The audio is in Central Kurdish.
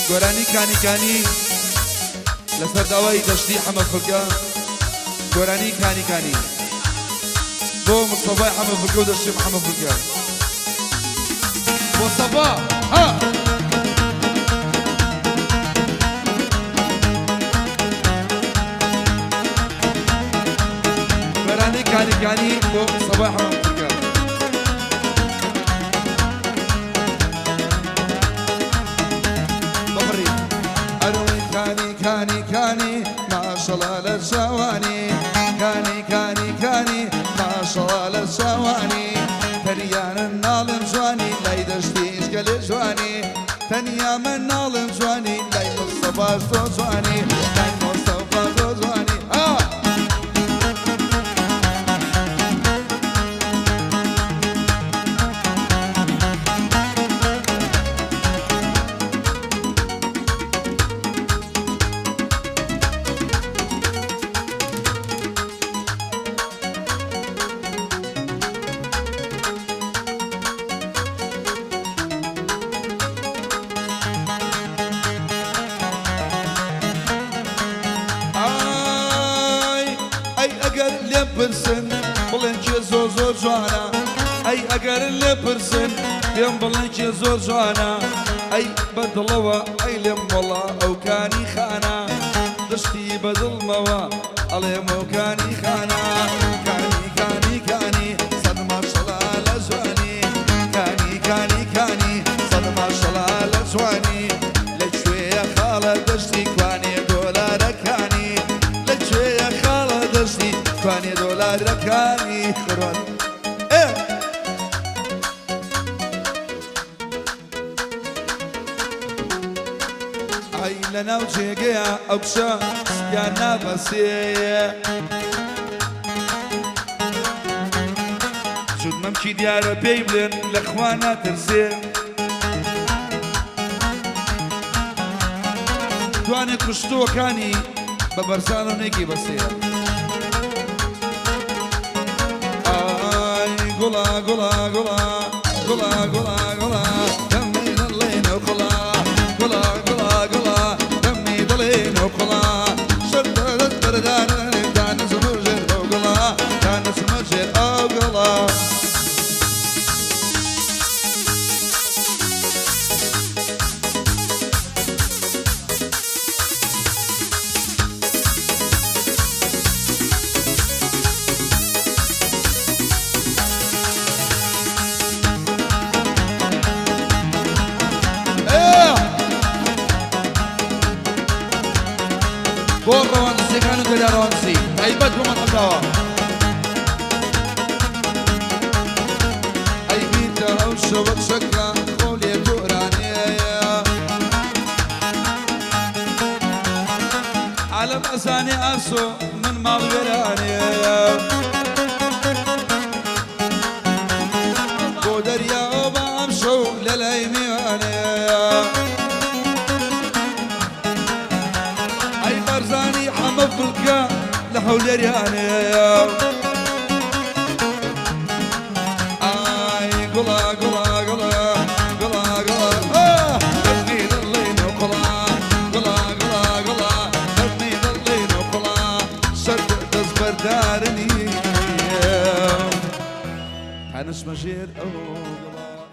گۆرانی کانی کانی لەسەر داوای دەشتی حەمە فلکە، گۆرانی کانی کانی بۆ مستەفای حەمە فلکە و دەشتی حەمە فلکە بۆ سەفا ها. گۆرانی کانی کانی بۆ سەفای حەمە فلکە. بەبڕی ئەرۆی کانی کانی کانی ماشەڵا لە چاوانی، کانی کانی کانی ماشەڵا لە چاوانی، تەنیا من ناڵێم جوانی لای دەشتیش گەلێ جوانی، تەنیا من ناڵێم جوانی لای مستەفاش تۆ جوانی، لای مستەفا تۆ جوانی. ها ئای ئەی ئەگەر لێم پرسن بڵێن کێ زۆر زۆر جوانە، ئەی ئەگەر لێم پرسن پێم بڵێن کێ زۆر جوانە، ئەی بەدڵەوە ئەی لێم وەڵا ئەو کانی خانە، دەشتی بەدڵمەوە ئەڵێم ئەو کانی خانە، کانی کانی کانی سەد ماشەڵا لە جوانی، کانی کانی کانی سەد ماشەڵا لە جوانی، لەکوێیە خاڵە دەشتی کوانێ دۆلارەکانی، لەکوێیە خاڵە دەشتی کوانێ دۆلارەکانی قوربان. ئێ ئای لەناو جێگەیە ئەو کچە سپیان نابەسێ، چون مەمکی دیارە پێی بڵێن لە خوا ناترسێ، دوانێ کوشتووەکانی بە بەرزان و نێکی بەسێ. ئای گوڵا گوڵا گوڵا گوڵا گوڵا گوڵا دەمی دڵێنە کوڵا، گوڵا گوڵا گوڵا دەمی دڵێنە کوڵا، شەردەرت بەردانە دانەچمە ژێر ئەو گوڵا، دانەچمە ژێر ئەو گوڵا. بۆ ڕەواندزیەکان و دەریا ڕەواندزی تایبەت بۆ مەرحەباوە. ئەی بیرتە ئەو شەوە چەکە خۆ لێ دۆرانێیە، عالەم ئەزانێ ئاسۆ من ماڵ وێرانێیە، بۆ دەریاوە بە ئەمشەو لە لای میوانێیە. ئەی بارزانی حەمە فلکە لە هەولێریانێیە. ئای گوڵا گوڵا گوڵا گوڵا گوڵا ئاه دەمی دڵی نوقڵا، گوڵا گوڵا گوڵا دەمی دڵی نوقڵا، سەر دەستبەردارنی تا نەچمە ژێر ئەو گوڵا.